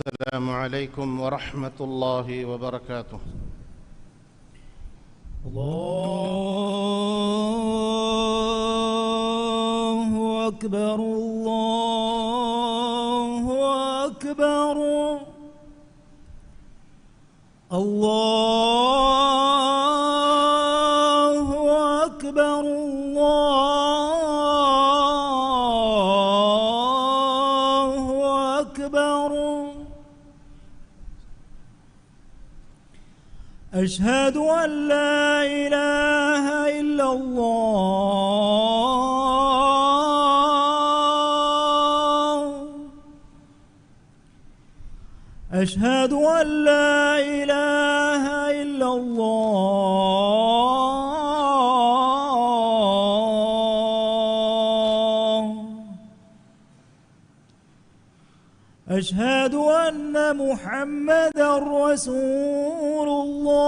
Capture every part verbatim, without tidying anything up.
السلام عليكم ورحمة الله وبركاته. الله أكبر، الله أكبر، الله أكبر، الله أكبر. أشهد أن لا إله إلا الله. أشهد أن لا إله إلا الله. أشهد أن محمدا رسول الله.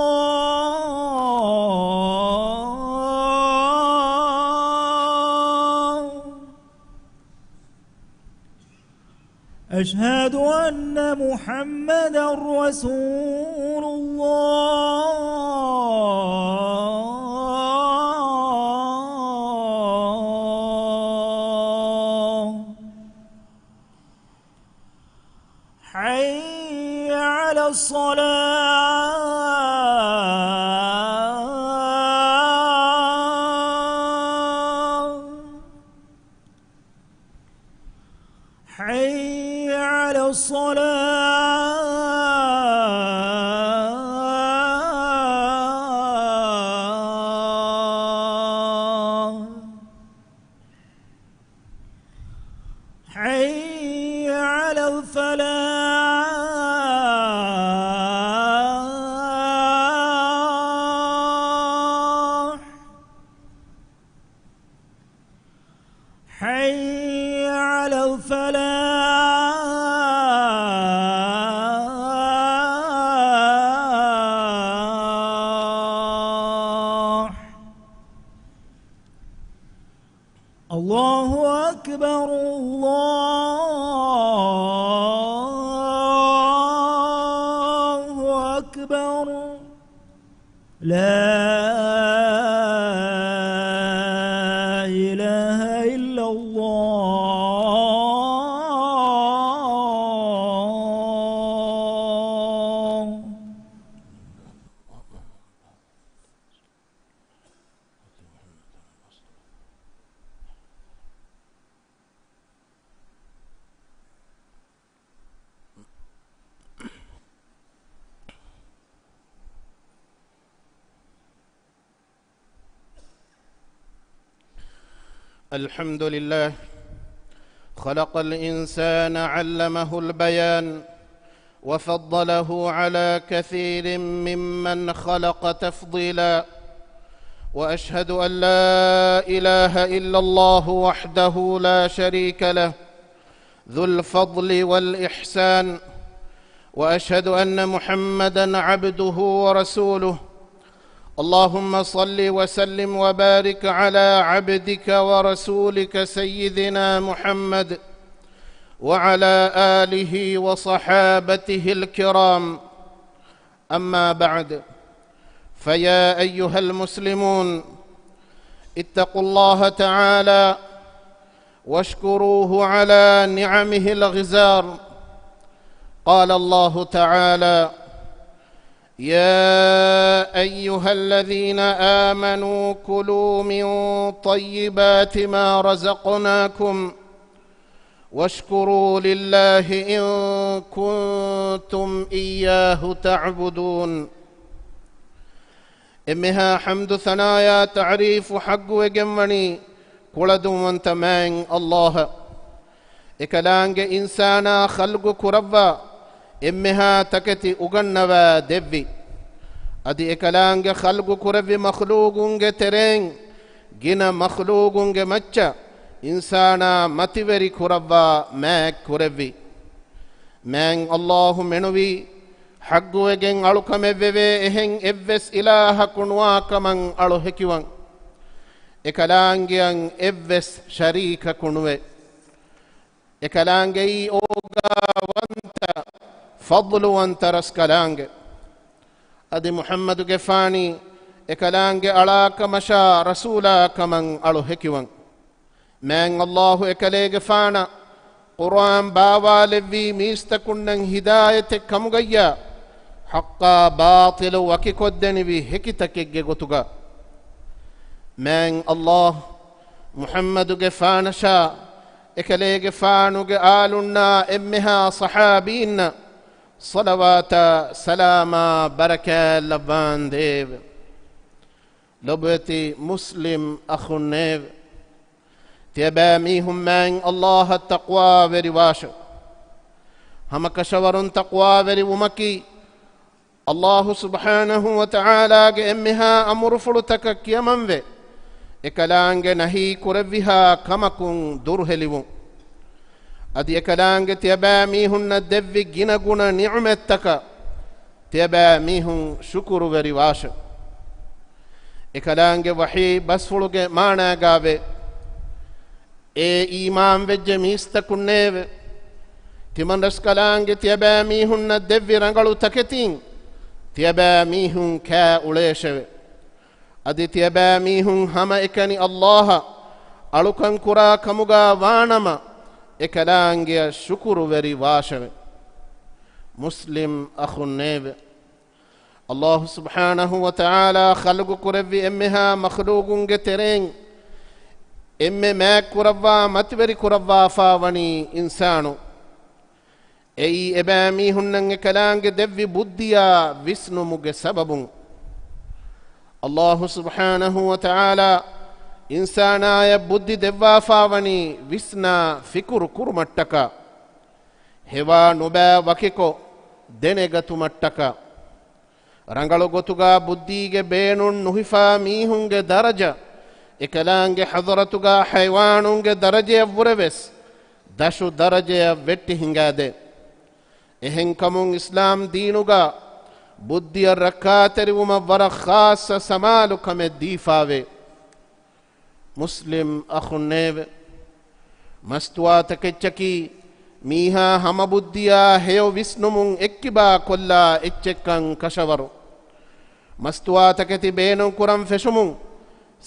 أشهد أن محمدا رسول الله. حي على الصلاة. حي على الصلاة. حي على الفلاح. حي على الفلاح. الله أكبر، الله أكبر. لا إله إلا الله. الحمد لله. خلق الإنسان علمه البيان وفضله على كثير ممن خلق تفضيلا. وأشهد أن لا إله إلا الله وحده لا شريك له ذو الفضل والإحسان، وأشهد أن محمدا عبده ورسوله. اللهم صل وسلم وبارك على عبدك ورسولك سيدنا محمد وعلى آله وصحابته الكرام. أما بعد، فيا أيها المسلمون، اتقوا الله تعالى واشكروه على نعمه الغزار. قال الله تعالى: يا أيها الذين آمنوا كلوا من طيبات ما رزقناكم واشكروا لله إن كنتم إياه تعبدون. އެންމެހާ ޙަމްދު ސަނާޔާ ތަޢުރީފު ޙައްޤުވެގެންވަނީ ކުޅަދުންވަންތަ މާތް ﷲ އަށް. އެކަލާނގެ އިންސާނާ ޚަލްޤު ކުރައްވާ އެންމެހާ ތަކެތި އުގަންނަވާ ދެއްވި. އަދި އެކަލާނގެ ޚަލްޤު ކުރެއްވި މަޚްލޫޤުންގެ ތެރެއިން ގިނަ މަޚްލޫޤުންގެ މައްޗަށް އިންސާނާ މަތިވެރި ކުރައްވާ މާތް ކުރެއްވި. މާތް ﷲ މެނުވީ ޙައްޤުވެގެން އަޅުކަމެއްވެވޭ އެހެން އެއްވެސް އިލާހަކު ނުވާކަމަށް އަޅު ހެކިވަން. އެކަލާނގެއަށް އެއްވެސް ޝަރީކަކު ނުވޭ. އެކަލާނގެއީ އޯގާވަންތަ، ފަޟްލުވަންތަ ރަސްކަލާނގެ. އަދި މުޙައްމަދުގެފާނީ އެކަލާނގެ އަޅާކަމަށާ ރަސޫލާކަމަށް އަޅު ހެކިވަން. މާތް ﷲ އެކަލޭގެފާނަށް ޤުރުއާން ބާވާލެއްވީ މީސްތަކުންނަށް ހިދާޔަތެއް ކަމުގައްޔާ، ޙައްޤާ ބާޠިލު ވަކިކޮށްދެނިވި ހެކިތަކެއްގެ ގޮތުގަ. މާތް ﷲ މުޙައްމަދުގެފާނަށާ އެކަލޭގެފާނުގެ އާލުންނާ އެންމެހާ ޞަޙާބީންނަށް ޞަލަވާތާ ސަލާމާ ބަރަކާތް ލައްވާނދޭވެ. ލޮބުވެތި މުސްލިމް އަޚުންނޭވެ! ތިޔަބައިމީހުން މާތް ﷲ އަށް ތަޤްވާވެރިވާށެވެ. ހަމަކަށަވަރުން ތަޤްވާވެރިވުމަކީ، ﷲ ސުބްޙާނަހޫ ވަތަޢާލާގެ އެންމެހާ އަމުރުފުޅުތަކަށް ކިޔަމަންވެ، އެކަލާނގެ ނަހީ ކުރެއްވިހާ ކަމަކުން ދުރުހެލިވުން. އަދި އެކަލާނގެ ތިޔަބައިމީހުންނަށް ދެއްވި ގިނަ ގުނަ ނިޢުމަތްތަކަށް ތިޔަބައިމީހުން ޝުކުރުވެރިވާށެވެ. އެކަލާނގެ ވަޙީ ބަސްފުޅުގެ މާނާގާވޭ، އޭ އީމާންވެއްޖެ މީސްތަކުންނޭވެ! ތިމަންރަސްކަލާނގެ ތިޔަބައިމީހުންނަށް ދެއްވި ރަނގަޅު ތަކެތީން ތިޔަބައިމީހުން ކާ އުޅޭށެވެ. އަދި ތިޔަބައިމީހުން ހަމައެކަނި ﷲ އަށް އަޅުކަން ކުރާ ކަމުގާ ވާނަމަ، އެކަލާނގެއަށް ޝުކުރުވެރި ވާށެވެ. މުސްލިމް އަޚުންނޭވެ! ﷲ ސުބްޙާނަހޫ ވަތަޢާލާ ޚަލްޤު ކުރެއްވި އެންމެހާ މަޚްލޫޤުންގެ ތެރެއިން އެންމެ މާތްކުރައްވާ މަތިވެރި ކުރައްވާފާވަނީ އިންސާނު. އެއީ އެބައިމީހުންނަށް އެކަލާނގެ ދެއްވި ބުއްދިއާ ވިސްނުމުގެ ސަބަބުން. ﷲ ސުބްޙާނަހޫ ވަތަޢާލާ އިންސާނާޔަށް ބުއްދި ދެއްވާފާވަނީ ވިސްނާ ފިކުރު ކުރުމަށްޓަކާ، ހެވާ ނުބައި ވަކިކޮށް ދެނެގަތުމަށްޓަކާ. ރަނގަޅު ގޮތުގާ ބުއްދީގެ ބޭނުން ނުހިފާ މީހުންގެ ދަރަޖަ އެކަލާނގެ ޙަޟްރަތުގާ ޙައިވާނުންގެ ދަރަޖަޔަށްވުރެވެސް ދަށު ދަރަޖަޔަށް ވެއްޓި ހިނގާދޭ. އެހެންކަމުން އިސްލާމް ދީނުގާ ބުއްދިއަށް ރައްކާތެރިވުމަށް ވަރަށް ޚާއްޞަ ސަމާލުކަމެއް ދީފާވޭ. މުސްލިމް އަޚުންނޭވެ! މަސްތުވާތަކެއްޗަކީ މީހާ ހަމަ ބުއްދިއާ ހެޔޮ ވިސްނުމުން އެއްކިބާ ކޮށްލާ އެއްޗެއްކަން ކަށަވަރު. މަސްތުވާތަކެތި ބޭނުން ކުރަން ފެށުމުން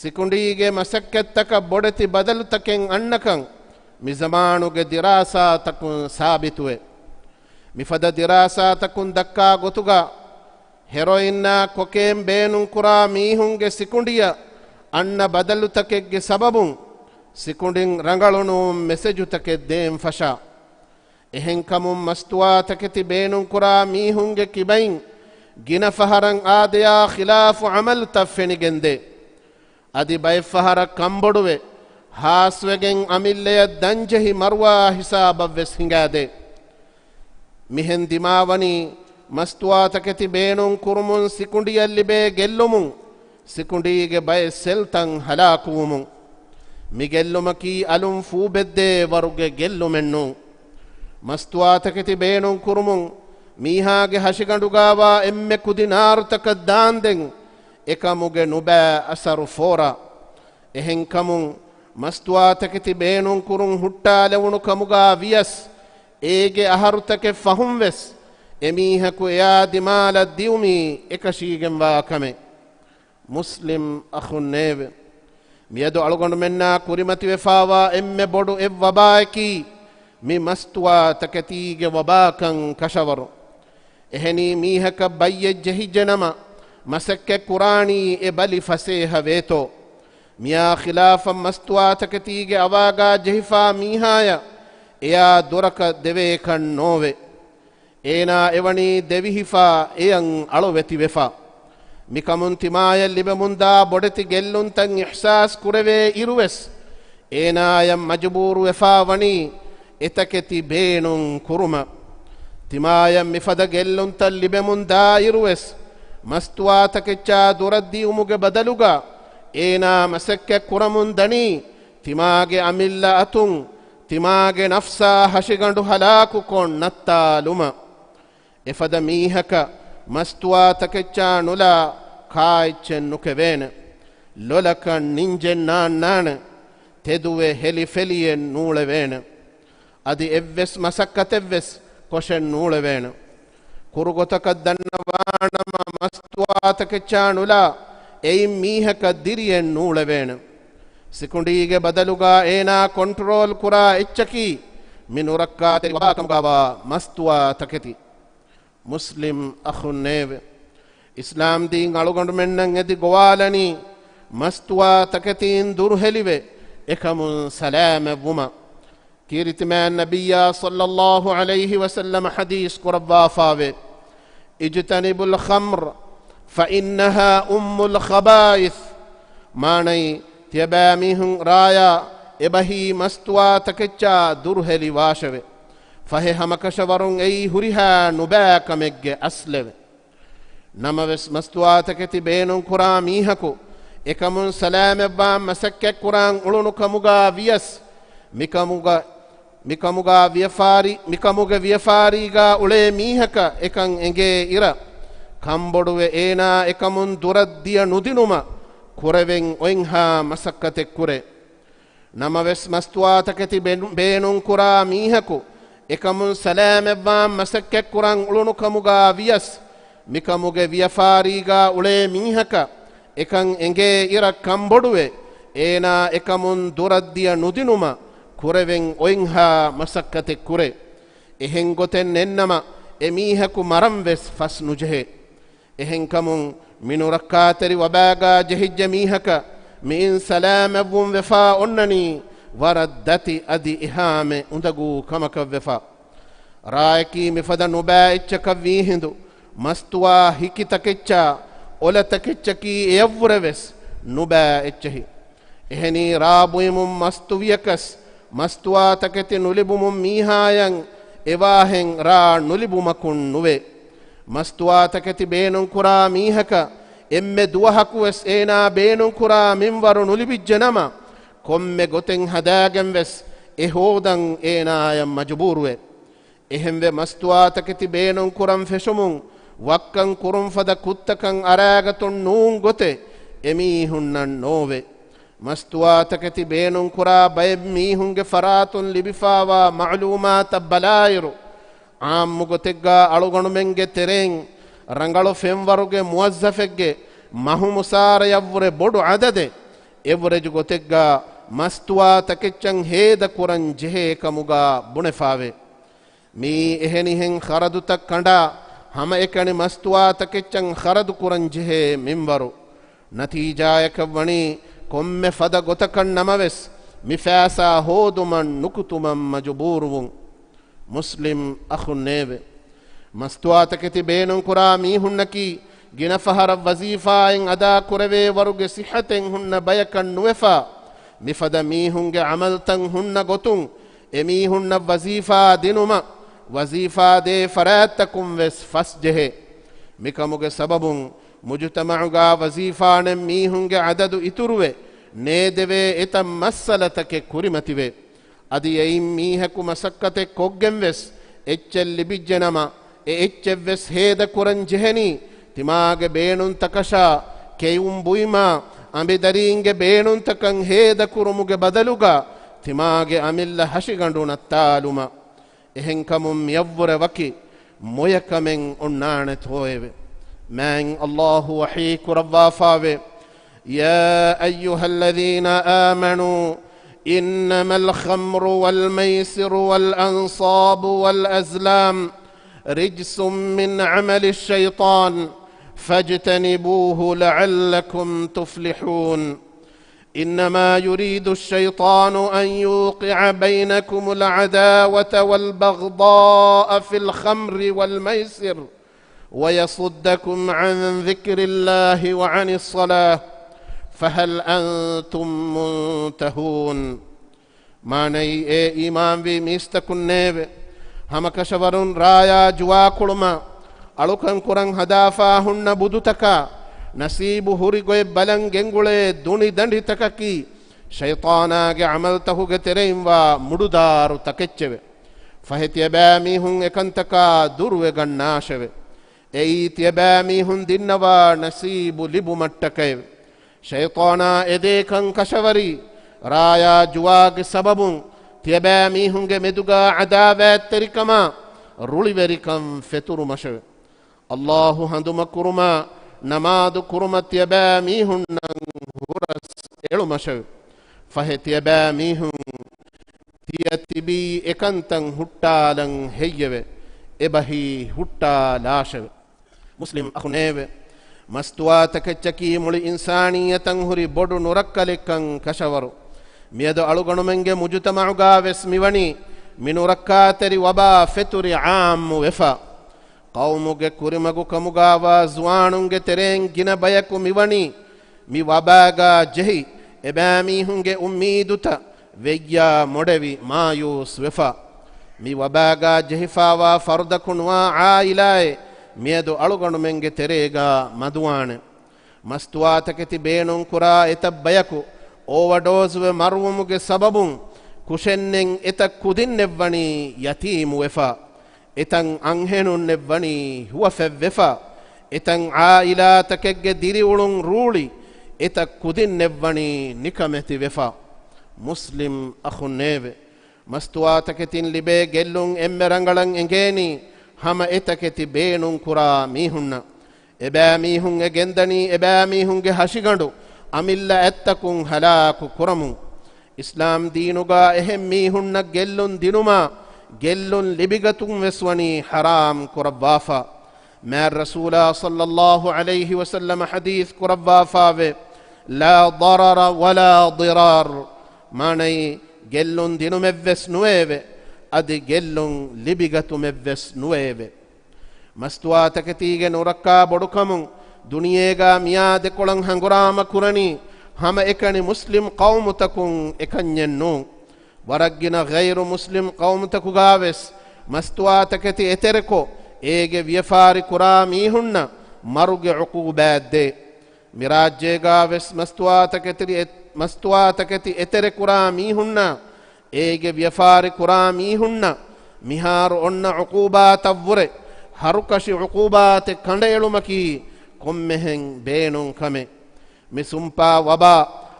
ސިކުނޑީގެ މަސައްކަތްތަކަށް ބޮޑެތި ބަދަލުތަކެއް އަންނަކަން މިޒަމާނުގެ ދިރާސާތަކުން ސާބިތުވޭ. މިފަދަ ދިރާސާތަކުން ދައްކާ ގޮތުގަ، ހެރޮއިންއާ ކޮކޭން ބޭނުންކުރާ މީހުންގެ ސިކުނޑިއަށް އަންނަ ބަދަލުތަކެއްގެ ސަބަބުން ސިކުނޑިން ރަނގަޅުނޫން މެސެޖުތަކެއް ދޭން ފަށާ. އެހެންކަމުން މަސްތުވާތަކެތި ބޭނުންކުރާ މީހުންގެ ކިބައިން ގިނަ ފަހަރަށް އާދަޔާ ޚިލާފު ޢަމަލުތައް ފެނިގެންދޭ. އަދި ބައެއްފަހަރަށް ކަންބޮޑުވެ، ހާސްވެގެން އަމިއްލަޔަށް ދަންޖެހި މަރުވާ ހިސާބަށްވެސް ހިނގާދޭ. މިހެން ދިމާވަނީ، މަސްތުވާތަކެތި ބޭނުން ކުރުމުން ސިކުނޑިއަށް ލިބޭ ގެއްލުމުން ސިކުނޑީގެ ބައެއް ސެލްތައް ހަލާކުވުމުން. މި ގެއްލުމަކީ އަލުން ފޫބެއްދޭ ވަރުގެ ގެއްލުމެއްނޫން. މަސްތުވާތަކެތި ބޭނުން ކުރުމުން މީހާގެ ހަށިގަނޑުގާވާ އެންމެ ކުދި ނާރުތަކަށް ދާންދެން އެކަމުގެ ނުބައި އަސަރު ފޯރާ. އެހެންކަމުން، މަސްތުވާތަކެތި ބޭނުން ކުރުން ހުއްޓާލެވުނު ކަމުގާ ވިޔަސް، އޭގެ އަހަރުތަކެއް ފަހުން ވެސް އެމީހަކު އެއާ ދިމާލަށް ދިއުމީ އެކަށީގެންވާ ކަމެއް. މުސްލިމް އަޚުންނޭވެ! މިއަދު އަޅުގަނޑުމެންނާ ކުރިމަތިވެފާވާ އެންމެ ބޮޑު އެއްވަބާއަކީ، މި މަސްތުވާތަކެތީގެ ވަބާކަން ކަށަވަރު. އެހެނީ މީހަކަށް ބައްޔެއް ޖެހިއްޖެނަމަ، މަސައްކަތް ކުރާނީ އެ ބަލި ފަސޭހަ ވޭތޯ. މިއާ ޚިލާފަށް މަސްތުވާތަކެތީގެ އަވާގާ ޖެހިފާ މީހާޔަށް އެއާ ދުރަކަށް ދެވޭކަށް ނޯވޭ. އޭނާ އެވަނީ ދެވިހިފާ އެޔަށް އަޅުވެތިވެފާ. މިކަމުން ތިމާޔަށް ލިބެމުންދާ ބޮޑެތި ގެއްލުންތައް އިޙްސާސް ކުރެވޭ އިރުވެސް، އޭނާޔަށް މަޖުބޫރުވެފާ ވަނީ އެތަކެތި ބޭނުން ކުރުމަށް. ތިމާޔަށް މިފަދަ ގެއްލުންތައް ލިބެމުން ދާއިރުވެސް، މަސްތުވާތަކެއްޗާ ދުރަށް ދިއުމުގެ ބަދަލުގަ އޭނާ މަސައްކަތް ކުރަމުން ދަނީ، ތިމާގެ އަމިއްލަ އަތުން ތިމާގެ ނަފްސާ ހަށިގަނޑު ހަލާކުކޮށް ނައްތާލުމަށް. އެފަދަ މީހަކަށް މަސްތުވާތަކެއްޗާ ނުލާ ކާއެއްޗެއް ނުކެވޭނެ. ލޮލަކަށް ނިންޖެއް ނާންނާނެ. ތެދުވެ ހެލިފެލިއެއް ނޫޅެވޭނެ. އަދި އެއްވެސް މަސައްކަތެއްވެސް ކޮށެއް ނޫޅެވޭނެ. ކުރުގޮތަކަށް ދަންނަވާނަމަ މަސްތުވާތަކެއްޗާ ނުލާ، އެއިން މީހަކަށް ދިރިއެއް ނޫޅެވޭނެ. ސިކުނޑީގެ ބަދަލުގާ އޭނާ ކޮންޓްރޯލް ކުރާ އެއްޗަކީ، މި ނުރައްކާތެރި ވަބާކަމުގާވާ މަސްތުވާތަކެތި. މުސްލިމް އަޚުންނޭވެ! އިސްލާމްދީން އަޅުގަނޑުމެންނަށް އެދި ގޮވާލަނީ، މަސްތުވާ ތަކެތީން ދުރުހެލިވެ، އެކަމުން ސަލާމަތްވުމަށް. ކީރިތިމާ ނަބިއްޔާ ޞައްލައްލާހު ޢަލައިހި ވަސައްލަމަ ޙަދީޘް ކުރައްވާފާވޭ، اجتنبوا الخمر فإنها أم الخبائث. މާނައީ، ތިޔަބައިމީހުން ރާޔާ އެބަހީ މަސްތުވާ ތަކެއްޗާ ދުރުހެލިވާށެވެ. ފަހެ ހަމަކަށަވަރުން އެއީ ހުރިހާ ނުބައިކަމެއްގެ އަސްލެވެ. ނަމަވެސް، މަސްތުވާތަކެތި ބޭނުންކުރާ މީހަކު އެކަމުން ސަލާމަތްވާން މަސައްކަތްކުރާން އުޅުނު ކަމުގާ ވިޔަސް، މިކަމުގަ-، މިކަމުގާ ވިޔަފާރި-، މިކަމުގެ ވިޔަފާރީގާ އުޅޭ މީހަކަށް އެކަން އެނގޭ އިރަށް، ކަންބޮޑުވެ އޭނާ އެކަމުން ދުރަށް ދިޔަ ނުދިނުމަށް ކުރެވެން އޮތްހާ މަސައްކަތެއް ކުރޭ. ނަމަވެސް، މަސްތުވާތަކެތި ބޭ-، ބޭނުންކުރާ މީހަކު އެކަމުން ސަލާމަތްވާން މަސައްކަތްކުރަން އުޅުނު ކަމުގާ ވިޔަސް، މިކަމުގެ ވިޔަފާރީގާ އުޅޭ މީހަކަށް އެކަން އެނގޭ އިރަށް ކަންބޮޑުވެ، އޭނާ އެކަމުން ދުރަށް ދިޔަ ނުދިނުމަށް ކުރެވެން އޮތްހާ މަސައްކަތެއް ކުރޭ. އެހެން ގޮތެއް ނެތްނަމަ، އެމީހަކު މަރަން ވެސް ފަސް ނުޖެހޭ. އެހެންކަމުން، މި ނުރައްކާތެރި ވަބާގާ ޖެހިއްޖެ މީހަކަށް މިއިން ސަލާމަތްވުން ވެފާ އޮންނަނީ، ވަރަށް ދަތި އަދި އެހާމެ އުނދަގޫ ކަމަކަށް ވެފާ. ރާޔަކީ މިފަދަ ނުބައި އެއްޗަކަށް ވީހިނދު، މަސްތުވާ ހިކި ތަކެއްޗާ އޮލަ ތަކެއްޗަކީ އެޔަށްވުރެ ވެސް ނުބައި އެއްޗެހި. އެހެނީ، ރާ ބުއިމުން މަސްތުވިޔަކަސް، މަސްތުވާ ތަކެތި ނުލިބުމުން މީހާޔަށް އެވާހެން ރާ ނުލިބުމަކުން ނުވޭ. މަސްތުވާ ތަކެތި ބޭނުންކުރާ މީހަކަށް އެންމެ ދުވަހަކު ވެސް އޭނާ ބޭނުންކުރާ މިންވަރު ނުލިބިއްޖެ ނަމަ، ކޮންމެ ގޮތެއް ހަދާގެން ވެސް އެ ހޯދަން އޭނާޔަށް މަޖުބޫރުވޭ. އެހެންވެ، މަސްތުވާ ތަކެތި ބޭނުންކުރަން ފެށުމުން ވައްކަން ކުރުން ފަދަ ކުށްތަކަށް އަރާގަތުން ނޫން ގޮތެއް އެމީހުންނަށް ނޯވޭ. މަސްތުވާ ތަކެތި ބޭނުންކުރާ ބައެއް މީހުންގެ ފަރާތުން ލިބިފާވާ މަޢުލޫމާތަށް ބަލާއިރު، ޢާއްމު ގޮތެއްގާ އަޅުގަނޑުމެންގެ ތެރެއިން ރަނގަޅު ފެންވަރުގެ މުވައްޒަފެއްގެ މަހު މުސާރަޔަށްވުރެ ބޮޑު އަދަދެއް އެވްރެޖު ގޮތެއްގާ މަސްތުވާ ތަކެއްޗަށް ހޭދަ ކުރަން ޖެހޭ ކަމުގާ ބުނެފާވޭ. މިއީ އެހެނިހެން ޚަރަދުތައް ކަނޑާ، ހަމައެކަނި މަސްތުވާ ތަކެއްޗަށް ޚަރަދު ކުރަން ޖެހޭ މިންވަރު. ނަތީޖާޔަކަށް ވަނީ، ކޮންމެ ފަދަ ގޮތަކަށް ނަމަވެސް، މި ފައިސާ ހޯދުމަށް ނުކުތުމަށް މަޖުބޫރުވުން. މުސްލިމް އަޚުންނޭވެ! މަސްތުވާތަކެތި ބޭނުންކުރާ މީހުންނަކީ، ގިނަ ފަހަރަށް ވަޒީފާއެއް އަދާކުރެވޭ ވަރުގެ ޞިއްޙަތެއް ހުންނަ ބަޔަކަށް ނުވެފާ، މިފަދަ މީހުންގެ ޢަމަލްތައް ހުންނަ ގޮތުން، އެމީހުންނަށް ވަޒީފާ ދިނުމަށް، ވަޒީފާ ދޭ ފަރާތްތަކުން ވެސް ފަސް ޖެހޭ. މިކަމުގެ ސަބަބުން، މުޖުތަމަޢުގާ ވަޒީފާނެތް މީހުންގެ ޢަދަދު އިތުރުވެ، ނޭދެވޭ އެތައް މައްސަލަތަކެއް ކުރިމަތިވޭ. އަދި އެއިން މީހަކު މަސައްކަތެއް ކޮށްގެން ވެސް އެއްޗެއް ލިބިއްޖެ ނަމަ، އެ އެއްޗެއް ވެސް ހޭދަ ކުރަން ޖެހެނީ، ތިމާގެ ބޭނުންތަކަށާ، ކެއުން ބުއިމާ، އަނބިދަރީންގެ ބޭނުންތަކަށް ހޭދަ ކުރުމުގެ ބަދަލުގަ، ތިމާގެ އަމިއްލަ ހަށިގަނޑު ނައްތާލުމަށް. އެހެންކަމުން މިއަށްވުރެ ވަކި މޮޔަކަމެއް އޮންނާނެތޯއެވެ؟ މާތް ﷲ ވަޙީ ކުރައްވާފާވޭ، يا أيها الذين آمنوا إنما الخمر والميسر والأنصاب والأزلام رجس من عمل الشيطان فاجتنبوه لعلكم تفلحون. إنما يريد الشيطان أن يوقع بينكم العداوة والبغضاء في الخمر والميسر ويصدكم عن ذكر الله وعن الصلاة فهل أنتم منتهون. މާނައީ، އޭ އީމާންވި މީސްތަކުންނޭވެ! ހަމަކަށަވަރުން ރާޔާ ޖުވާކުޅުމާ، އަޅުކަން ކުރަން ހަދާފާ ހުންނަ ބުދުތަކާ، ނަސީބު ހުރި ގޮތް ބަލަން ގެންގުޅޭ ދުނި ދަނޑިތަކަކީ، ޝައިޠާނާގެ ޢަމަލްތަހުގެ ތެރެއިންވާ މުޑުދާރު ތަކެއްޗެވެ. ފަހެ ތިޔަބައިމީހުން އެކަންތަކާ ދުރުވެގަންނާށެވެ. އެއީ ތިޔަބައިމީހުން ދިންނަވާ ނަސީބު ލިބުމަށްޓަކައެވެ. ޝައިޠާނާ އެދޭކަން ކަށަވަރީ، ރާޔާ ޖުވާގެ ސަބަބުން ތިޔަބައިމީހުންގެ މެދުގާ ޢަދާވާތްތެރިކަމާ ރުޅިވެރިކަން ފެތުރުމަށެވެ. އައްލާހު ހަނދުމަކުރުމާ، ނަމާދު ކުރުމަށް ތިޔަބައިމީހުންނަށް ހުރަސް އެޅުމަށެވެ. ފަހެ ތިޔަބައިމީހުން ތިޔަ ތިބީ އެކަންތައް ހުއްޓާލަން ހެއްޔެވެ؟ އެބަހީ ހުއްޓާލާށެވެ. މުސްލިމް އަޚުންނޭވެ! މަސްތުވާތަކެއްޗަކީ މުޅި އިންސާނިއްޔަތަށް ހުރި ބޮޑު ނުރައްކަލެއްކަން ކަށަވަރު. މިއަދު އަޅުގަނޑުމެންގެ މުޖުތަމަޢުގާވެސް މިވަނީ މި ނުރައްކާތެރި ވަބާ ފެތުރި ޢާއްމުވެފަ. ޤައުމުގެ ކުރިމަގު ކަމުގާވާ ޒުވާނުންގެ ތެރެއިން ގިނަ ބަޔަކު މިވަނީ މި ވަބާގާ ޖެހި، އެބައިމީހުންގެ އުއްމީދުތައް ވެއްޔާ މޮޑެވި، މާޔޫސް ވެފަ. މި ވަބާގާ ޖެހިފާވާ ފަރުދަކު ނުވާ ޢާއިލާއެއް މިއަދު އަޅުގަނޑުމެންގެ ތެރޭގާ މަދުވާނެ. މަސްތުވާތަކެތި ބޭނުންކުރާ އެތައް ބަޔަކު އޯވަޑޯޒުވެ މަރުވުމުގެ ސަބަބުން ކުށެންނެން އެތައް ކުދިންނެއްވަނީ ޔަތީމުވެފަ. އެތައް އަންހެނުންނެއްވަނީ ހުވަފެއްވެފަ. އެތައް ޢާއިލާތަކެއްގެ ދިރިއުޅުން ރޫޅި އެތައް ކުދިންނެއްވަނީ ނިކަމެތިވެފަ. މުސްލިމް އަޚުންނޭވެ! މަސްތުވާތަކެތިން ލިބޭ ގެއްލުން އެންމެ ރަނގަޅަށް އެނގޭނީ ހަމަ އެތަކެތި ބޭނުންކުރާ މީހުންނަށް. އެބައިމީހުން އެ ގެންދަނީ އެބައިމީހުންގެ ހަށިގަނޑު އަމިއްލަ އަތްތަކުން ހަލާކު ކުރަމުން. އިސްލާމް ދީނުގާ އެހެން މީހުންނަށް ގެއްލުން ދިނުމާ، ގެއްލުން ލިބިގަތުން ވެސް ވަނީ ޙަރާމް ކުރައްވާފަ. މާތް ރަސޫލާ ޞައްލައްލާހު ޢަލައިހި ވަސައްލަމަ ޙަދީޘް ކުރައްވާފާވެ، لا ضرر ولا ضرار، މާނައީ، ގެއްލުން ދިނުމެއްވެސް ނުވެއެވެ. އަދި ގެއްލުން ލިބިގަތުމެއްވެސް ނުވެއެވެ. މަސްތުވާތަކެތީގެ ނުރައްކާ ބޮޑުކަމުން ދުނިޔޭގާ މިއާ ދެކޮޅަށް ހަނގުރާމަ ކުރަނީ ހަމައެކަނި މުސްލިމް ޤައުމުތަކުން އެކަންޏެއް ނޫން. ވަރަށްގިނަ ޣައިރު މުސްލިމް ޤައުމުތަކުގާވެސް މަސްތުވާތަކެތި އެތެރެކޮށް، އޭގެ ވިޔަފާރި ކުރާ މީހުންނަށް މަރުގެ ޢުޤޫބާތް ދޭ. މިރާއްޖޭގާވެސް މަސްތުވާތަކެތި އެ-، މަސްތުވާތަކެތި އެތެރެކުރާ މީހުންނަށް އޭގެ ވިޔަފާރި ކުރާ މީހުންނަށް މިހާރު އޮންނަ ޢުޤޫބާތަށްވުރެ ހަރުކަށި ޢުޤޫބާތެއް ކަނޑައެޅުމަކީ ކޮންމެހެން ބޭނުން ކަމެއް. މި ސުންޕާ ވަބާ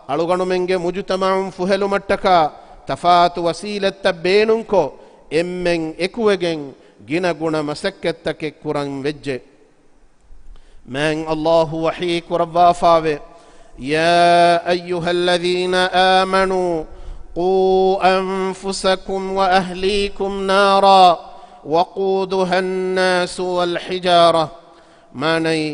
އަޅުގަނޑުމެންގެ މުޖުތަމަޢުން ފުހެލުމަށްޓަކާ ތަފާތު ވަސީލަތްތައް ބޭނުންކޮށް، އެންމެން އެކުވެގެން ގިނަގުނަ މަސައްކަތްތަކެއް ކުރަން ވެއްޖެ. މާތް ﷲ ވަޙީ ކުރައްވާފާވެ، يا أيها الذين آمنوا قوا أنفسكم وأهليكم نارا وقودها الناس والحجارة. މާނައީ،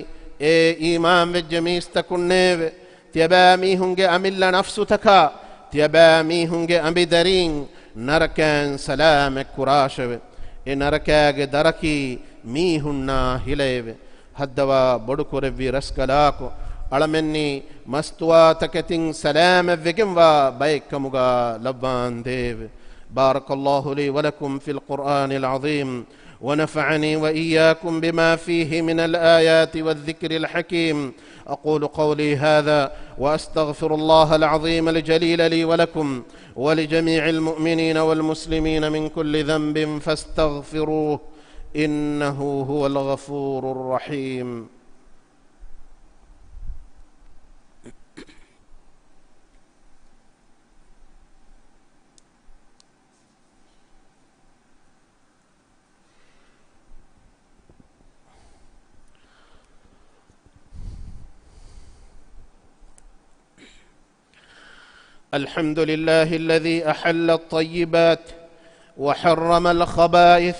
އޭ އީމާންވެއްޖެ މީސްތަކުންނޭވެ! ތިޔަބައިމީހުންގެ އަމިއްލަ ނަފްސުތަކާ، ތިޔަބައިމީހުންގެ އަނބިދަރީން ނަރަކައިން ސަލާމަތް ކުރާށެވެ. އެ ނަރަކާގެ ދަރަކީ މީހުންނާ ހިލައެވެ. ހައްދަވާ ބޮޑުކުރެއްވި ރަސްކަލާކޮ، އަޅަމެންނީ މަސްތުވާތަކެތިން ސަލާމަތްވެގެންވާ ބައެއްކަމުގާ ލައްވާންދޭވެ. بارك الله لي ولكم في القرآن العظيم، ونفعني وإياكم بما فيه من الآيات والذكر الحكيم. أقول قولي هذا وأستغفر الله العظيم الجليل لي ولكم ولجميع المؤمنين والمسلمين من كل ذنب فاستغفروه إنه هو الغفور الرحيم. الحمد لله الذي أحل الطيبات وحرم الخبائث،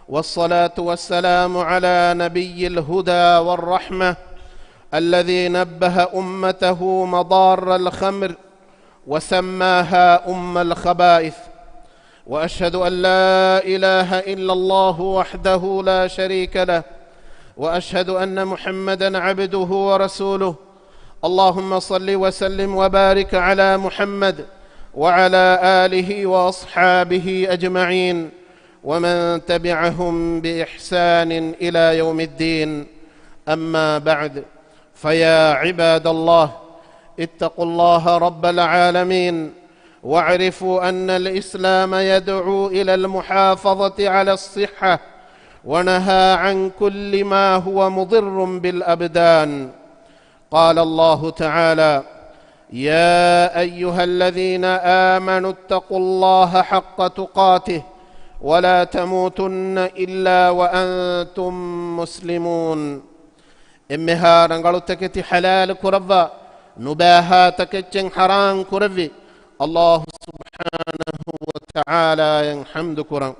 والصلاة والسلام على نبي الهدى والرحمة الذي نبه أمته مضار الخمر وسماها أم الخبائث. وأشهد أن لا إله إلا الله وحده لا شريك له، وأشهد أن محمدا عبده ورسوله. اللهم صل وسلم وبارك على محمد وعلى آله وأصحابه أجمعين، ومن تبعهم بإحسان إلى يوم الدين. أما بعد، فيا عباد الله، اتقوا الله رب العالمين، واعرفوا أن الإسلام يدعو إلى المحافظة على الصحة، ونهى عن كل ما هو مضر بالأبدان. قال الله تعالى: يا أيها الذين آمنوا اتقوا الله حق تقاته ولا تموتن إلا وأنتم مسلمون. އެންމެހާ ރަނގަޅު ތަކެތި ޙަލާލު ކުރައްވާ، ނުބައިހާ ތަކެއްޗެއް ޙަރާމް ކުރެއްވި ﷲ ސުބްޙާނަހޫ ވަތަޢާލާއަށް ޙަމްދު ކުރަން.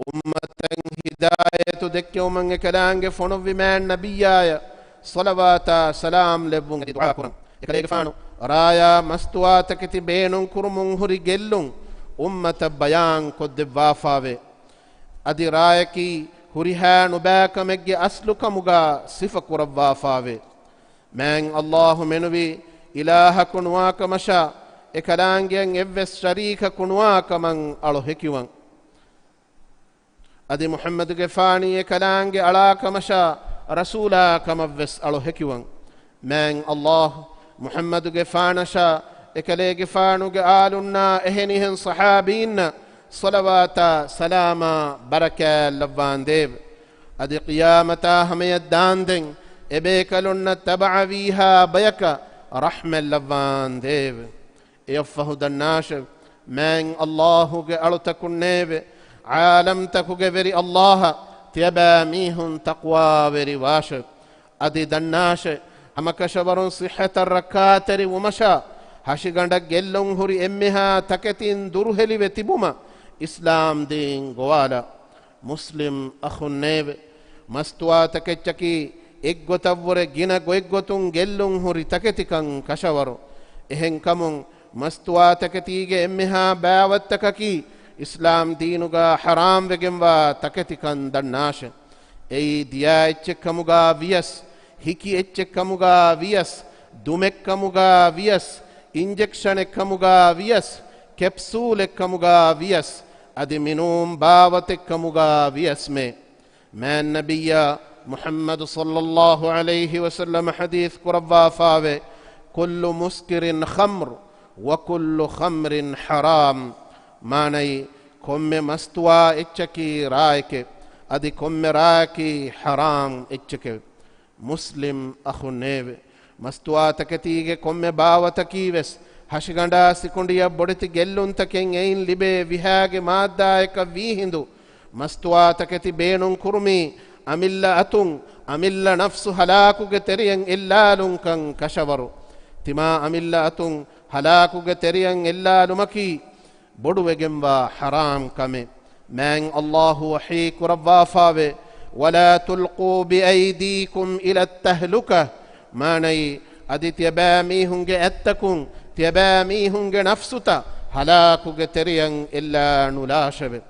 އުއްމަތަށް ހިދާޔަތު ދެއްކެވުމަށް އެކަލާނގެ ފޮނުއްވި މާތް ނަބިއްޔާއަށް ޞަލަވާތާ ސަލާމް ލެއްވުން އަދި ދުޢާ ކުރަން. އެކަލޭގެފާނު ރާޔާ މަސްތުވާތަކެތި ބޭނުން ކުރުމުން ހުރި ގެއްލުން އުއްމަތަށް ބަޔާން ކޮށްދެއްވާފާވޭ. އަދި ރާޔަކީ ހުރިހާ ނުބައިކަމެއްގެ އަސްލު ކަމުގާ ސިފަ ކުރައްވާފާވޭ. މާތް ﷲ މެނުވީ އިލާހަކު ނުވާކަމަށާ، އެކަލާނގެއަށް އެއްވެސް ޝަރީކަކު ނުވާކަމަށް އަޅު ހެކިވަން. އަދި މުޙައްމަދުގެފާނީ އެކަލާނގެ އަޅާކަމަށާ، ރަސޫލާ ކަމަށްވެސް އަޅު ހެކިވަން. މާތް ﷲ މުޙައްމަދުގެފާނަށާ، އެކަލޭގެފާނުގެ އާލުންނާ އެހެނިހެން ޞަޙާބީންނަށް ޞަލަވާތާ ސަލާމާ ބަރަކާތް ލައްވާނދޭވެ. އަދި ޤިޔާމަތާ ހަމަޔަށް ދާންދެން އެބޭކަލުންނަށް ތަބަޢަވީހާ ބަޔަކަށް ރަޙްމަތް ލައްވާނދޭވެ. އެއަށްފަހު ދަންނާށެވެ. މާތް ﷲ ގެ އަޅުތަކުންނޭވެ. ޢާލަމްތަކުގެ ވެރި ﷲ އަށް ތިޔަބައިމީހުން ތަޤްވާވެރި ވާށެވެ. އަދި ދަންނާށެވެ. ހަމަކަށަވަރުން ޞިއްޙަތަށް ރައްކާތެރި ވުމަށާ، ހަށިގަނޑަށް ގެއްލުން ހުރި އެންމެހާ ތަކެތިން ދުރުހެލިވެ ތިބުމަށް އިސްލާމް ދީން ގޮވާލާ. މުސްލިމް އަޚުންނޭވެ! މަސްތުވާތަކެއްޗަކީ އެއްގޮތަށްވުރެ ގިނަ ގޮތްގޮތުން ގެއްލުން ހުރި ތަކެތިކަން ކަށަވަރު. އެހެންކަމުން، މަސްތުވާތަކެތީގެ އެންމެހާ ބާވަތްތަކަކީ އިސްލާމް ދީނުގާ ޙަރާމްވެގެންވާ ތަކެތިކަން ދަންނާށެވެ. އެއީ ދިޔާ އެއްޗެއްކަމުގާ ވިޔަސް، ހިކި އެއްޗެއްކަމުގާ ވިޔަސް، ދުމެއްކަމުގާ ވިޔަސް، އިންޖެކްޝަނެއްކަމުގާ ވިޔަސް، ކެޕްސޫލެއްކަމުގާ ވިޔަސް، އަދި މިނޫން ބާވަތެއްކަމުގާ ވިޔަސްމެ. މާތް ނަބިއްޔާ މުޙައްމަދު ޞައްލައްލާހު ޢަލައިހި ވަސައްލަމަ ޙަދީޘް ކުރައްވާފާވޭ، كل مسكر خمر وكل خمر حرام. މާނައީ، ކޮންމެ މަސްތުވާ އެއްޗަކީ ރާއެކެވެ. އަދި ކޮންމެ ރާއަކީ ޙަރާމް އެއްޗެކެވެ. މުސްލިމް އަޚުންނޭވެ! މަސްތުވާތަކެތީގެ ކޮންމެ ބާވަތަކީވެސް، ހަށިގަނޑާ ސިކުނޑިއަށް ބޮޑެތި ގެއްލުންތަކެއް އެއިން ލިބޭ ވިހާގެ މާއްދާއަކަށް ވީހިނދު، މަސްތުވާތަކެތި ބޭނުން ކުރުމީ، އަމިއްލަ އަތުން، އަމިއްލަ ނަފްސު ހަލާކުގެ ތެރެއަށް އެއްލާލުންކަން ކަށަވަރު. ތިމާ އަމިއްލަ އަތުން ހަލާކުގެ ތެރެއަށް އެއްލާލުމަކީ، ބޮޑުވެގެންވާ ޙަރާމް ކަމެއް. މާތް ﷲ ވަޙީ ކުރައްވާފާވޭ، ولا تلقوا بأيديكم إلى التهلكة. މާނައީ، އަދި ތިޔަބައިމީހުންގެ އަތްތަކުން، ތިޔަބައިމީހުންގެ ނަފްސުތައް ހަލާކުގެ ތެރެއަށް އެއްލާ ނުލާށެވެ.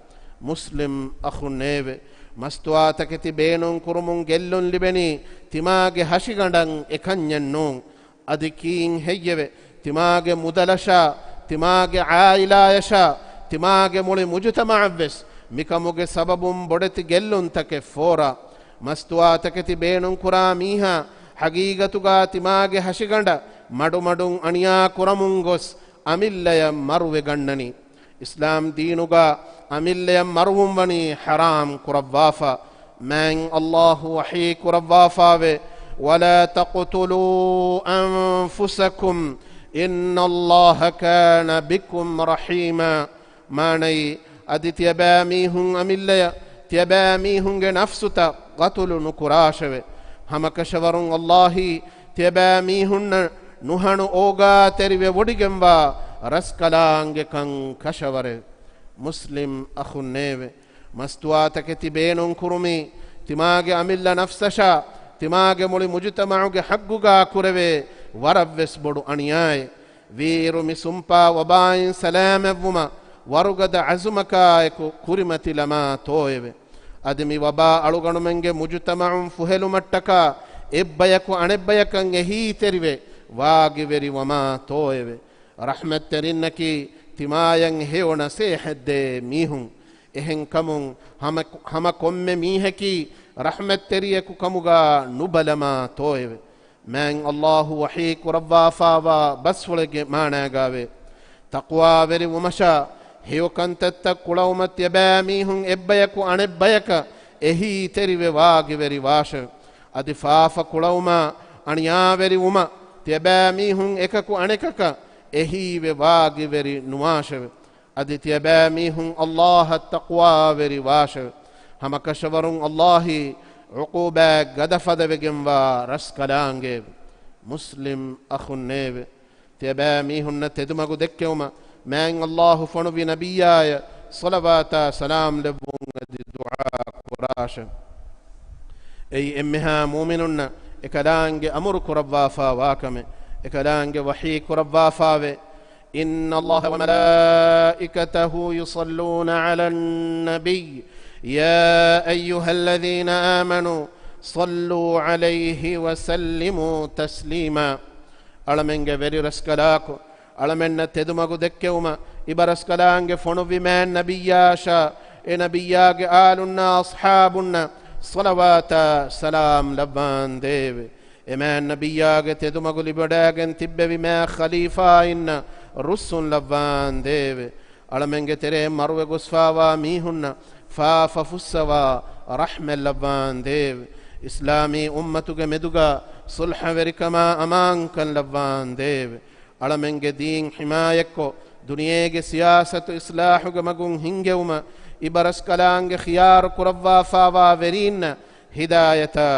މުސްލިމް އަޚުންނޭވެ! މަސްތުވާތަކެތި ބޭނުން ކުރުމުން ގެއްލުން ލިބެނީ، ތިމާގެ ހަށިގަނޑަށް އެކަންޏެއް ނޫން. އަދި ކީއްހެއްޔެވެ؟ ތިމާގެ މުދަލަށާ، ތިމާގެ ޢާއިލާޔަށާ، ތިމާގެ މުޅި މުޖުތަމަޢަށްވެސް މިކަމުގެ ސަބަބުން ބޮޑެތި ގެއްލުންތަކެއް ފޯރާ. މަސްތުވާތަކެތި ބޭނުންކުރާ މީހާ، ޙަޤީޤަތުގާ ތިމާގެ ހަށިގަނޑަށް މަޑުމަޑުން އަނިޔާ ކުރަމުން ގޮސް، އަމިއްލަޔަށް މަރުވެގަންނަނީ. އިސްލާމް ދީނުގާ އަމިއްލަޔަށް މަރުވުން ވަނީ ޙަރާމް ކުރައްވާފަ. މާތް ﷲ ވަޙީ ކުރައްވާފާވޭ، ولا تقتلوا أنفسكم إن الله كان بكم رحيما. މާނައީ، އަދި ތިޔަބައިމީހުން އަމިއްލަޔަށް ތިޔަބައިމީހުންގެ ނަފްސުތައް ޤަތުލު ނުކުރާށެވެ. ހަމަކަށަވަރުން ﷲ އީ ތިޔަބައިމީހުންނަށް ނުހަނު އޯގާތެރިވެވޮޑިގެންވާ ރަސްކަލާނގެކަން ކަށަވަރެވެ. މުސްލިމް އަޚުންނޭވެ! މަސްތުވާތަކެތި ބޭނުން ކުރުމީ، ތިމާގެ އަމިއްލަ ނަފްސަށާ، ތިމާގެ މުޅި މުޖުތަމަޢުގެ ޙައްޤުގާ ކުރެވޭ ވަރަށްވެސް ބޮޑު އަނިޔާއެއް. ވީއިރު މި ސުންޕާ ވަބާއިން ސަލާމަތްވުމަށް ވަރުގަދަ ޢަޒުމަކާއެކު ކުރިމަތިލަމާ ތޯއެވެ. އަދި މި ވަބާ އަޅުގަނޑުމެންގެ މުޖުތަމަޢުން ފުހެލުމަށްޓަކާ އެއްބަޔަކު އަނެއްބަޔަކަށް އެހީތެރިވެ ވާގިވެރިވަމާ ތޯއެވެ. ރަޙްމަތްތެރިންނަކީ ތިމާޔަށް ހެޔޮ ނަސޭހަތްދޭ މީހުން. އެހެންކަމުން ހަމަ، ހަމަ ކޮންމެ މީހަކީ ރަޙްމަތްތެރިޔަކު ކަމުގާ ނުބަލަމާ ތޯއެވެ. މާތް ﷲ ވަޙީ ކުރައްވާފާވާ ބަސްފުޅެއްގެ މާނާގާވޭ. ތަޤްވާވެރިވުމަށާ، ހެޔޮކަންތައްތައް ކުޅައުމަށް ތިޔަބައިމީހުން އެއްބަޔަކު އަނެއްބަޔަކަށް އެހީތެރިވެ ވާގިވެރިވާށެވެ. އަދި ފާފަ ކުޅައުމާ، އަނިޔާވެރިވުމަށް ތިޔަބައިމީހުން އެކަކު އަނެކަކަށް އެހީވެ ވާގިވެރި ނުވާށެވެ. އަދި ތިޔަބައިމީހުން އައްލާހަށް ތަޤްވާވެރި ވާށެވެ. ހަމަކަށަވަރުން އައްލާހީ ޢުޤޫބާތް ގަދަފަދަވެގެންވާ ރަސްކަލާނގެއެވެ. މުސްލިމް އަޚުންނޭވެ! ތިޔަބައިމީހުންނަށް ތެދުމަގު ދެއްކެވުމަށް މާތް އައްލާހު ފޮނުއްވި ނަބިއްޔާޔަށް ޞަލަވާތާ ސަލާމް ލެއްވުން އަދި ދުޢާ ކުރާށެވެ. އެއީ އެންމެހާ މުއުމިނުންނަށް އެކަލާނގެ އަމުރު ކުރައްވާފާ ވާކަމެވެ. އެކަލާނގެ ވަޙީ ކުރައްވާފާވޭ. إن الله وملائكته يصلون على النبي يا أيها الذين آمنوا صلوا عليه وسلموا تسليما. އަޅަމެންގެ ވެރިރަސްކަލާކޮ، އަޅަމެންނަށް ތެދުމަގު ދެއްކެވުމަށް އިބަރަސްކަލާނގެ ފޮނުއްވި މާތް ނަބިއްޔާއަށާ، އެ ނަބިއްޔާގެ އާލުންނާ އަޞްޙާބުންނަށް ޞަލަވާތާ ސަލާމް ލައްވާނދޭވެ. އެ މާތް ނަބިއްޔާގެ ތެދުމަގު ލިބިވަޑައިގެން ތިއްބެވި މާތް ޚަލީފާއިންނަށް ރުއްސުން ލައްވާނދޭވެ. އަޅަމެންގެ ތެރެއިން މަރުވެ ގޮސްފާވާ މީހުންނަށް ފާފަ ފުއްސަވާ ރަޙްމަތް ލައްވާނދޭވެ. އިސްލާމީ އުއްމަތުގެ މެދުގަ ޞުލްޙަވެރިކަމާ އަމާންކަން ލައްވާނދޭވެ. އަޅަމެންގެ ދީން ޙިމާޔަތްކޮށް، ދުނިޔޭގެ ސިޔާސަތު އިޞްލާޙުގެ މަގުން ހިންގެވުމަށް އިބަރަސްކަލާނގެ ޚިޔާރު ކުރައްވާފާވާ ވެރީންނަށް ހިދާޔަތާ،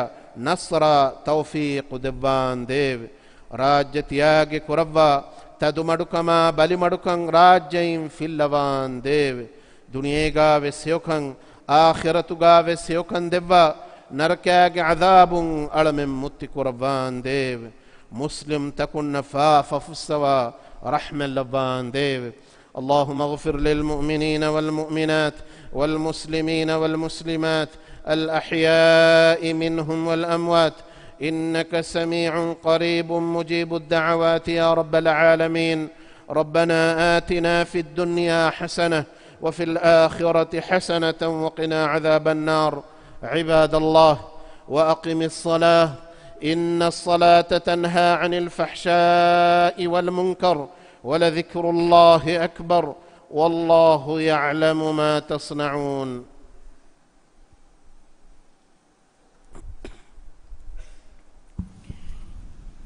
ނަޞްރާ، ތައުފީޤު ދެއްވާނދޭވެ. ރާއްޖެ ތިޔާގި ކުރައްވާ ތަދުމަޑުކަމާ ބަލިމަޑުކަން ރާއްޖެއިން ފިއްލަވާނދޭވެ. ދުނިޔޭގާވެސް ހެޔޮކަން، އާޚިރަތުގާވެސް ހެޔޮކަން ދެއްވާ، ނަރަކާގެ ޢަޛާބުން އަޅަމެން މުއްތި ކުރައްވާނދޭވެ. މުސްލިމް ތަކުންނަށް ފާފަ ފުއްސަވާ ރަޙްމަތް ލައްވާނދޭވެ. اللهم اغفر للمؤمنين والمؤمنات والمسلمين والمسلمات الأحياء منهم والأموات إنك سميع قريب مجيب الدعوات يا رب العالمين. ربنا آتنا في الدنيا حسنة وفي الآخرة حسنة وقنا عذاب النار. عباد الله، وأقم الصلاة إن الصلاة تنهى عن الفحشاء والمنكر ولذكر الله أكبر والله يعلم ما تصنعون.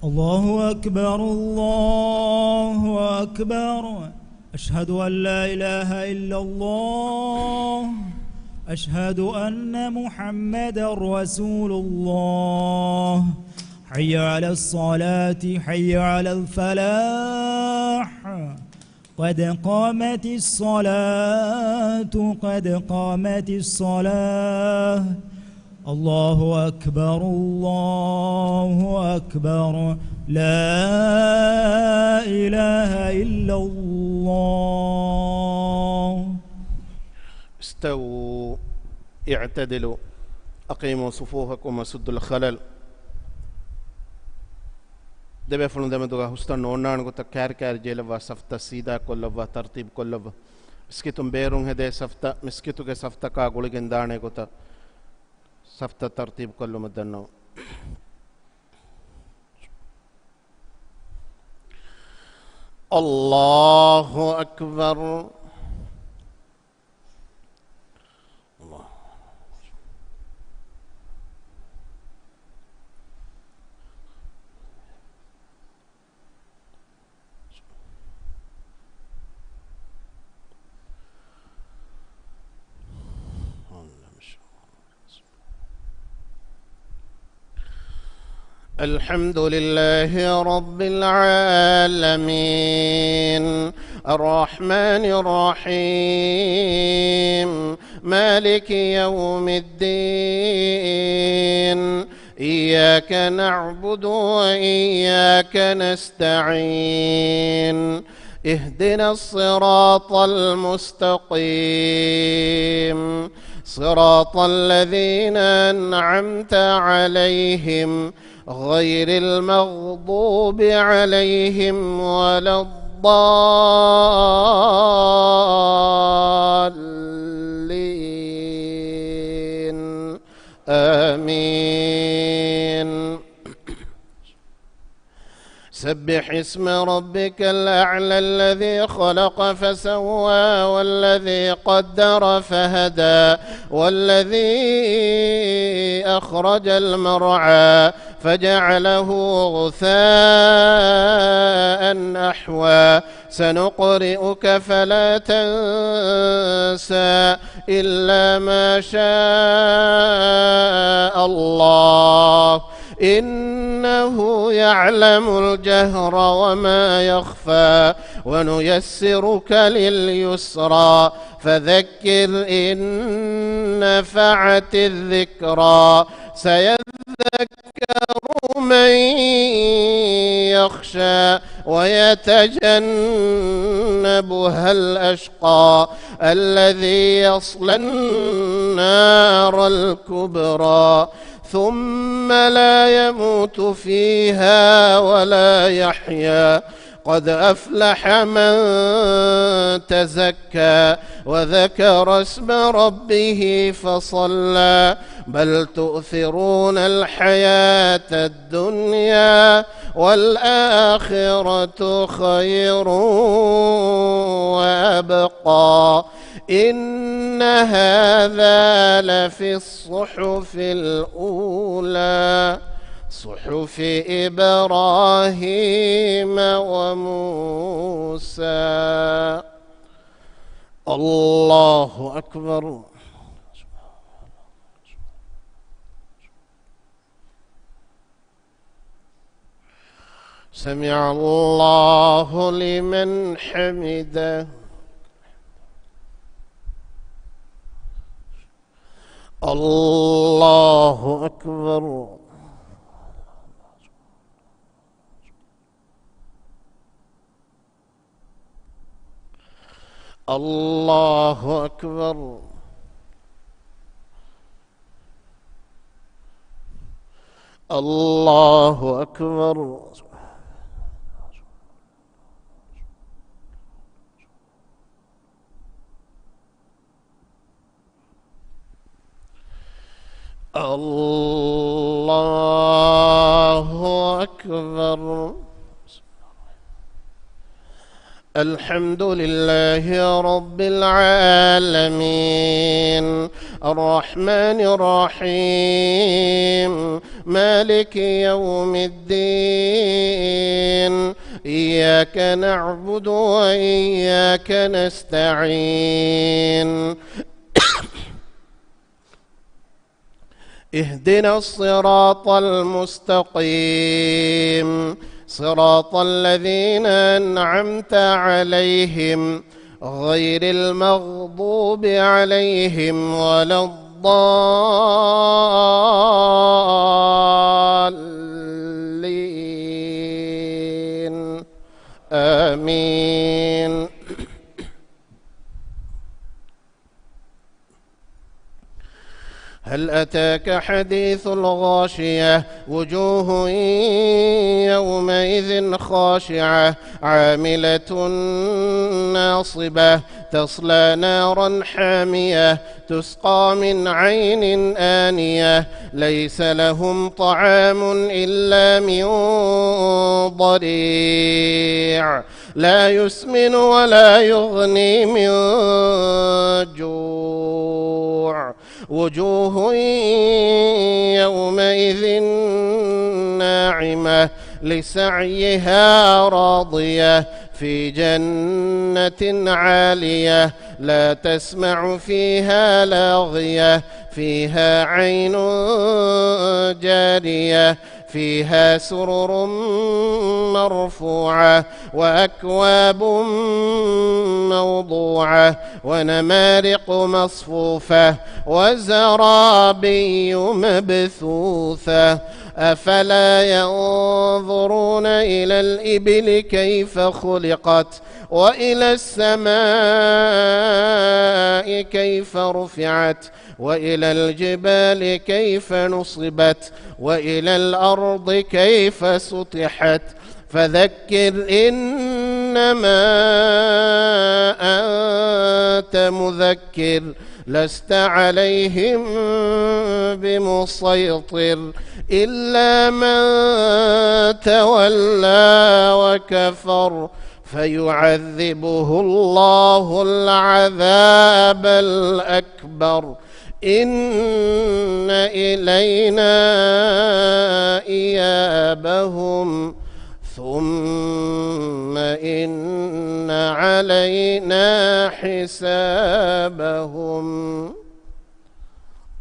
الله أكبر، الله أكبر. أشهد أن لا إله إلا الله. أشهد أن محمدا رسول الله. حي على الصلاة، حي على الفلاح. قد قامت الصلاة، قد قامت الصلاة. الله أكبر، الله أكبر. لا إله إلا الله. استووا، اعتدلوا، أقيموا صفوفكم وسدوا الخلل. ދެބޭފުޅުން ދެމެދުގަ ހުސްތަން ނޯންނާނެ ގޮތަށް ކާރި ކާރި ޖެހިލައްވާ ސަފްތައް ސީދާ ކޮށްލައްވާ، ތަރުތީބު ކޮށްލައްވާ. މިސްކިތުން ބޭރުން ހެދޭ ސަފްތައް މިސްކިތުގެ ސަފްތަކާ ގުޅިގެން ދާނެ ގޮތަށް ސަފްތައް ތަރުތީބު ކޮށްލުމަށް ދަންނަވަން. الله أكبر. الله. الحمد لله رب العالمين. الرحمن الرحيم. مالك يوم الدين. إياك نعبد وإياك نستعين. اهدنا الصراط المستقيم. صراط الذين أنعمت عليهم غير المغضوب عليهم ولا الضالين. آمين. سبح اسم ربك الأعلى الذي خلق فسوى والذي قدر فهدى والذي أخرج المرعى فجعله غثاء أحوى. سنقرئك فلا تنسى إلا ما شاء الله، إنه يعلم الجهر وما يخفى، ونيسرك لليسرى، فذكر إن نفعت الذكرى، سيذكر من يخشى، ويتجنبها الأشقى، الذي يصلى النار الكبرى، ثم لا يموت فيها ولا يحيا، قد أفلح من تزكى، وذكر اسم ربه فصلى، بل تؤثرون الحياة الدنيا، والآخرة خير وأبقى، إن هذا لفي الصحف الأولى، صحف إبراهيم وموسى. الله أكبر. سمع الله لمن حمده. الله أكبر. الله أكبر. الله أكبر. الله أكبر. الحمد لله رب العالمين، الرحمن الرحيم، مالك يوم الدين، إياك نعبد وإياك نستعين. اهدنا الصراط المستقيم، صراط الذين أنعمت عليهم، غير المغضوب عليهم ولا الضالين. آمين. هل أتاك حديث الغاشية، وجوه يومئذ خاشعة، عاملة ناصبة، تصلى نارا حامية، تسقى من عين آنية، ليس لهم طعام إلا من ضريع، لا يسمن ولا يغني من جوع، وجوه يومئذ ناعمة، لسعيها راضية، في جنة عالية، لا تسمع فيها لاغية، فيها عين جارية، فيها سرر مرفوعة، وأكواب موضوعة، ونمارق مصفوفة، وزرابي مبثوثة. أفلا ينظرون إلى الإبل كيف خلقت، وإلى السماء كيف رفعت، وإلى الجبال كيف نصبت، وإلى الأرض كيف سطحت. فذكر إنما أنت مذكر، لست عليهم بمسيطر، إلا من تولى وكفر، فيعذبه الله العذاب الأكبر، إن إلينا إيابهم، ثم إن علينا حسابهم.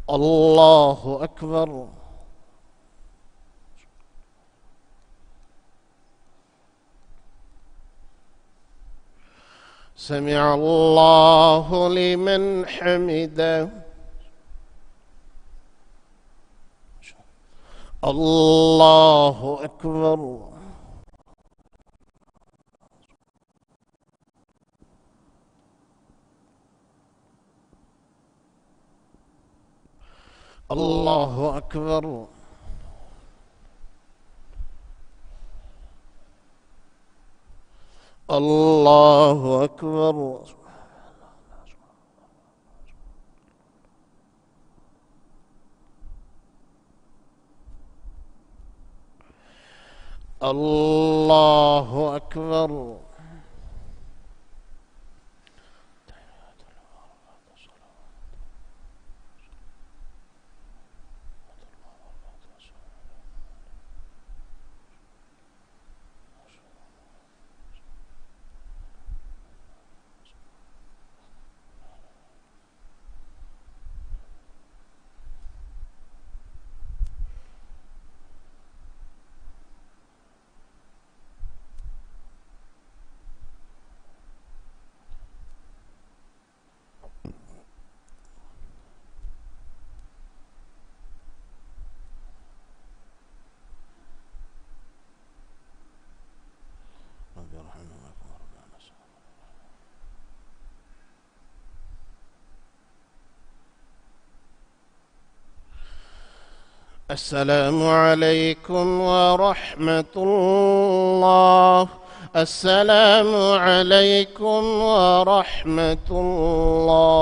الله أكبر. سمع الله لمن حمده. الله أكبر. الله أكبر. الله أكبر. الله أكبر. السلام عليكم ورحمة الله. السلام عليكم ورحمة الله.